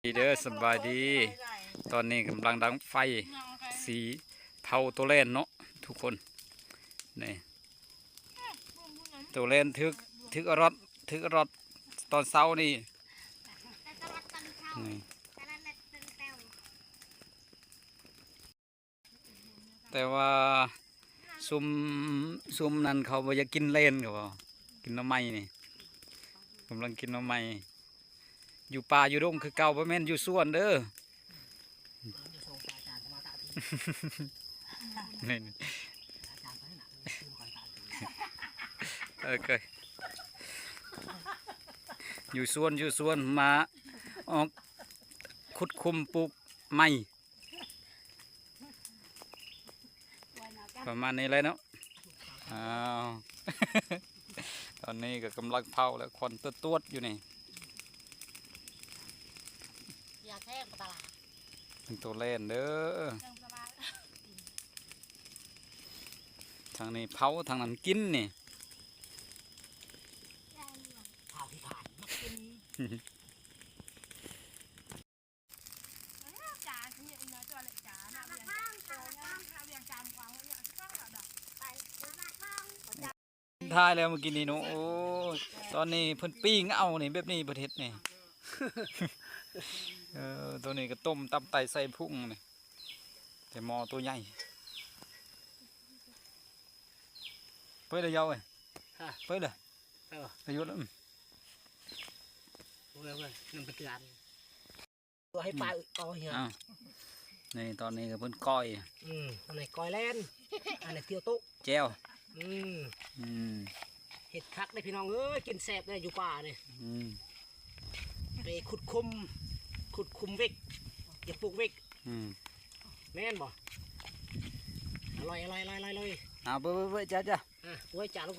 ດີເດີ ສະບາຍດີ. ຕອນນີ້ກຳລັງດັງໄຟສີເຜົາໂຕແລນເນາະທຸກຄົນ. ນີ້ ໂຕແລນຖືກ ຖືກອາຣອດ ຖືກອາຣອດຕອນເຊົ້ານີ້. ນີ້ ແຕ່ວ່າຊຸມ ຊຸມນັ້ນເຂົາບໍ່ຢາກກິນແລນ ເຂົາເວົ້າ ກິນໜໍ່ໄມ້ນີ້ ກຳລັງກິນໜໍ່ໄມ້. ຢູ່ປ່າຢູ່ດົງຄືເກົ່າ ບໍ່ແມ່ນຢູ່ສວນເດີ. ນີ້ ໂອເຄ ຢູ່ສວນ ຢູ່ສວນ ມາອອກຂຸດຂຸມປູກໄມ້. ປະມານນີ້ແຫຼະເນາະ. ອ້າວ ຕອນນີ້ກໍກຳລັງເຜົາແລ້ວ ຄວັນຕວດໆຢູ່ນີ້. ຢ່າແທງປະຕະຫຼາດ ເປັນໂຕແລນເດີ. ທາງນີ້ເຜົາ ທາງນັ້ນກິນນີ້. ຖ່າຍແລ້ວມື້ກີ້ນີ້ເນາະ. ໂອ້ຍ ຕອນນີ້ເພິ່ນປີ້ງເອົານີ້ ແບບນີ້ເພິ່ນເຮັດນີ້. ເອີ ໂຕນີ້ກໍຕົ້ມຕຳໄຕໃສ່ພຸ້ງນີ້ ແຕ່ໝໍ້ໂຕໃຫຍ່. ເປີດເລີຍເຍົາເອີຍ ຮະ ເປີດເລີຍ. ເອີ ປະໂຫຍດແລ້ວ ອືມ ເວີຍ ເວີຍ ນຳໄປເຕືອນ ໃຫ້ປາເອົາເຫືອ. ອ້າວ ນີ້ຕອນນີ້ກໍເພິ່ນກ້ອຍ ອືມ ອັນນີ້ກ້ອຍແລນ ອັນນີ້ຕຽວໂຕະ ແຈ່ວ ອືມ ອືມ ເຮັດຄັກເດ້ພີ່ນ້ອງເອີຍ ກິນແຊບເດ້ຢູ່ປ່ານີ້. ອືມ ໄປຂຸດຂຸມ ຂຸດຂຸມເວັກ ຢາກປູກເວັກ. ອືມ ແມ່ນບໍ່? ອະລ່ອຍ ອະລ່ອຍ ອະລ່ອຍ ອະລ່ອຍ. ເອົາ ເບິ່ງ ເບິ່ງ ເບິ່ງ ຈ້າ ຈ້າ ອ່ະ ໂອ້ຍ ຈ້າ ລູກ.